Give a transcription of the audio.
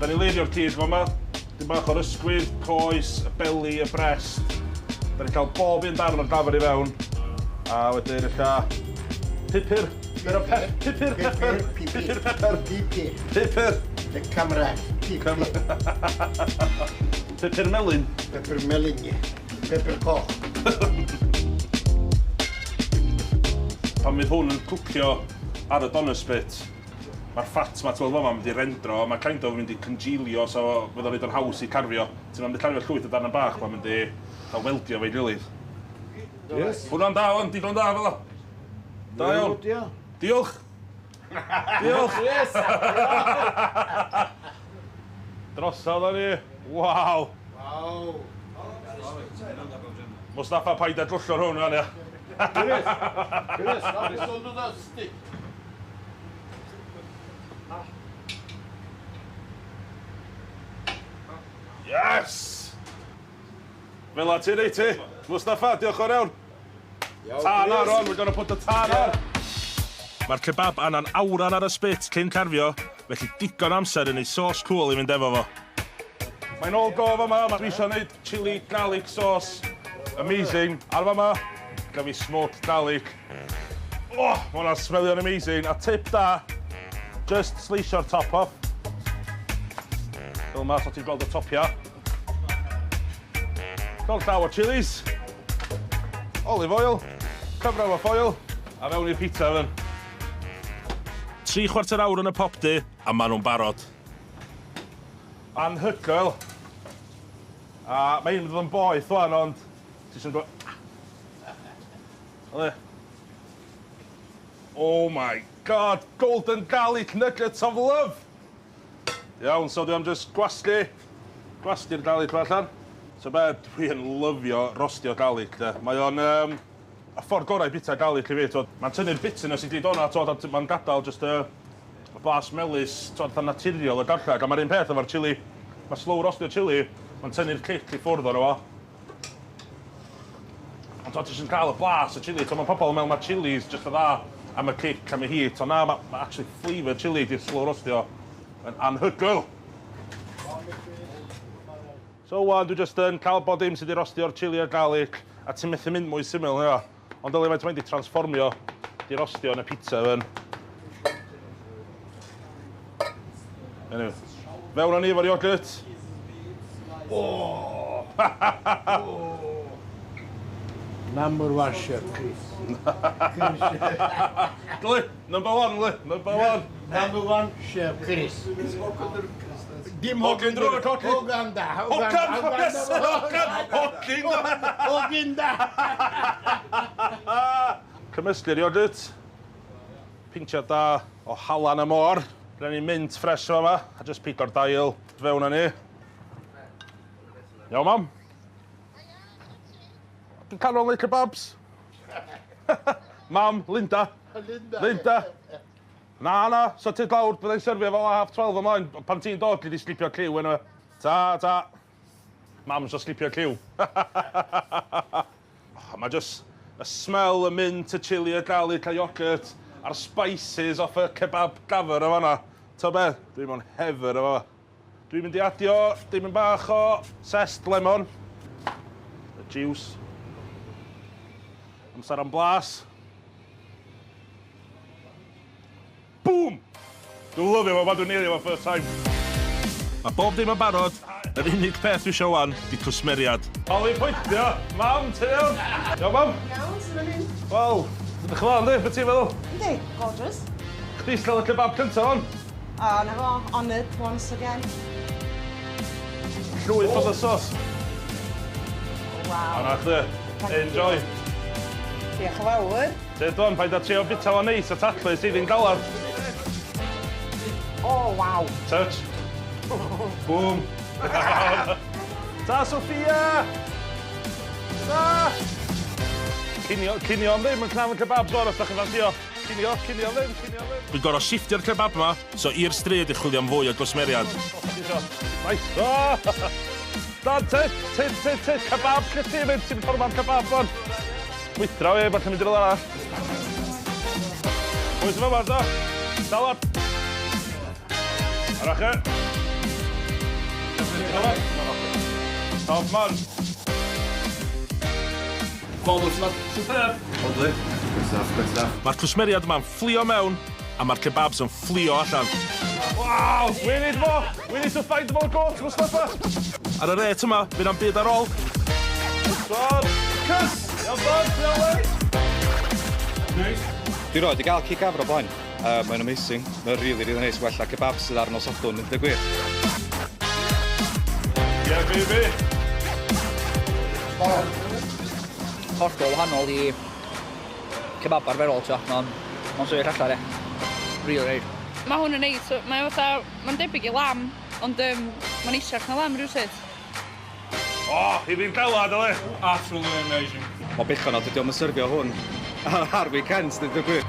Da ni'n leirio'r cig fama. Dim bach o'r ysgwydd, coes, y belly, y brest. Da ni'n cael bob un darn o'r dafad i fewn. A wedyn ella pupur. Pupur, pupur, pepper. Pupur, pepper. Pupur. Pupur. The camera. Pupur. Pupur melyn. Pupur melyn, ie. Pupur coch. Pan fydd hwn yn cwcio ar y doner spit, Mae'r ffat 'ma ti'n weld fama yn mynd i rendro a mae kind of yn mynd i congealio so fydd o'n neud o'n haws i carfio. Ti'n mynd i carfio llwyth o darnau bach mae'n mynd i fatha weldio efo'i gilydd. Yes. Hwnna'n da wan, digon da fel 'a. Da iawn. Diolch. Diolch. Yes. Drosodd â ni. Waw. Waw. Mustafa paid â drwsio rhwng rwan ia. Chris, Chris, that is another stick. Yes! Fel 'a ti'n neud ti. Mustafa, diolch yn fawr iawn. Tân ar on, we're gonna put the tân ar. Mae'r kebab ana'n awran ar y spit cyn carfio, felly digon amser i neud sauce cŵl i fynd efo fo. Mae'n all go fama, dwi isio neud chili garlic sauce. Amazing. Ar fama, ga fi smoked garlic. Oh, ma' hwnna'n smelio'n amazing. A tip da, just sleisio'r top off. Fel 'ma, so ti'n gweld y topia. Llond llaw o chilies. Olive oil. Cyfro efo foil. A fewn i'r pizza oven. 3/4 awr yn y popty, a ma' nhw'n barod. Anhygoel. A mae hyn yn dod yn boeth wan, ond ti isio go... Ole. Oh my God, golden garlic nuggets of love! Iawn, so dwi am jyst gwasgu, gwasgu'r garlic 'ma allan. So be, dwi yn lyfio rostio garlic de. Mae o'n yym, y ffordd gorau i bita garlic i fi, t'wod. Mae'n tynnu'r bitterness i gyd o'na, t'wod, a mae'n gadael jyst y y blas melys, t'wod, fatha naturiol y garlleg. A mae'r un peth efo'r chili. Mae slow rostio chili, mae'n tynnu'r cic i ffwrdd ono fo. Ond t'od, ti jyst yn cael y blas y chili. T'od, mae pobl yn meddwl mae chilies jyst yn dda am y cic, am y heat. Ond na, mae ma actually flavour chili 'di'r slow rostio yn anhygoel. So wan, dwi jyst yn cael bod dim sydd wedi rostio'r chili a'r garlic, a ti'n methu mynd mwy syml na hynna. Ond dylia faint mae'n di transformio, di rostio yn y pizza oven. Anyway, fewn â ni efo'r yoghurt. Oh! Number one chef, Chris. Gly, number one, Gly, number one. Number one chef, Chris. Dim Hogyn drwg y coci. Hogan da. Hogan, yes, hogan, hogyn da. Hogyn da. Cymysgu'r yoghurt. Pinsiad da o halan y môr. Rhaid ni mint ffres o yma, a just pigo'r dail fewn â ni. Iawn, mam? Dwi'n canol neud kebabs. Mam, Linda. Linda. Linda. Na, na, so ti lawr, byddai'n syrfio fel 12:30 ymlaen. Pan ti'n dod, dwi 'di slipio cliw enw. Ta, ta. Mam isio slipio cliw. Oh, mae just y smell y mint, y chili, y garlic, a yoghurt, a'r spices off y kebab gafr o fanna. Ta be? Dwi'n mewn heaven o fo. Dwi'n mynd i adio dim yn bach o zest lemon. Y juice. Amser am blas. Boom! Dwi'n lyfio fo, dwi'n neilio fo first time. Mae bob dim yn barod. Yr unig peth dwi isio wan, di cwsmeriad. Ollie pwyntio! Mam, ti'n iawn? Iawn, mam? Iawn, sut mae'n mynd? Wel, ydych chi'n yndi? Be ti'n feddwl? Yndi, gorgeous. Chdi sy'n cael y kebab cyntaf hon? O, na fo, honoured once again. Llwyth o sos. Waw. A na chdi. Enjoy. Diolch yn fawr. Deud wan, paid â trio bita fo'n neis a taclus, i ddim galad. O, waw. Touch. Boom. Ta, Sophia! Ta! Cinio, cinio am ddim yn cnaf yn kebabs o'r os da chi'n ffansio. Cinio, cinio am ddim, cinio am ddim. Dwi'n gorfod shifftio'r kebab yma, so i'r stryd i chwilio am fwy o gwsmeriad. Nice. Oh! Dan, te, te, te, te, kebab, lle ti'n mynd? Ti'n mynd ffordd am kebab, fan? Withdraw e, falle mynd i rywle arall. Pwy sy'n fawr, do? Dal ar. Arach e. Top man. Performance yma, superb. Lovely. Good stuff, good stuff. Mae'r cwsmeriad yma'n fflio mewn, a mae'r kebabs yn fflio allan. Wow! We need more! We need to find more goats, Mustafa! Ar y rate yma, fydd na'm byd ar ôl. Don! Cys! Iawn, Don! Iawn, Dwi 'rioed 'di gael cig afr o blaen. Mae'n amazing. Mae'n really, really nice. Well na kebab sydd ar nos Sadwrn, yn dweud gwir. Yeah, baby! Hollol wahanol i kebab arferol, ti'n. Mae'n sefyll allan, e. Really neis. Mae hwn yn neis. So, mae o fatha, mae'n debyg i lamb, ond mae'n eisiach na lamb rhywsut. O, i fi'n dela, dyle! Absolutely amazing. Mae bechod na dydy o'm yn syrfio hwn ar weekends, dweud gwir.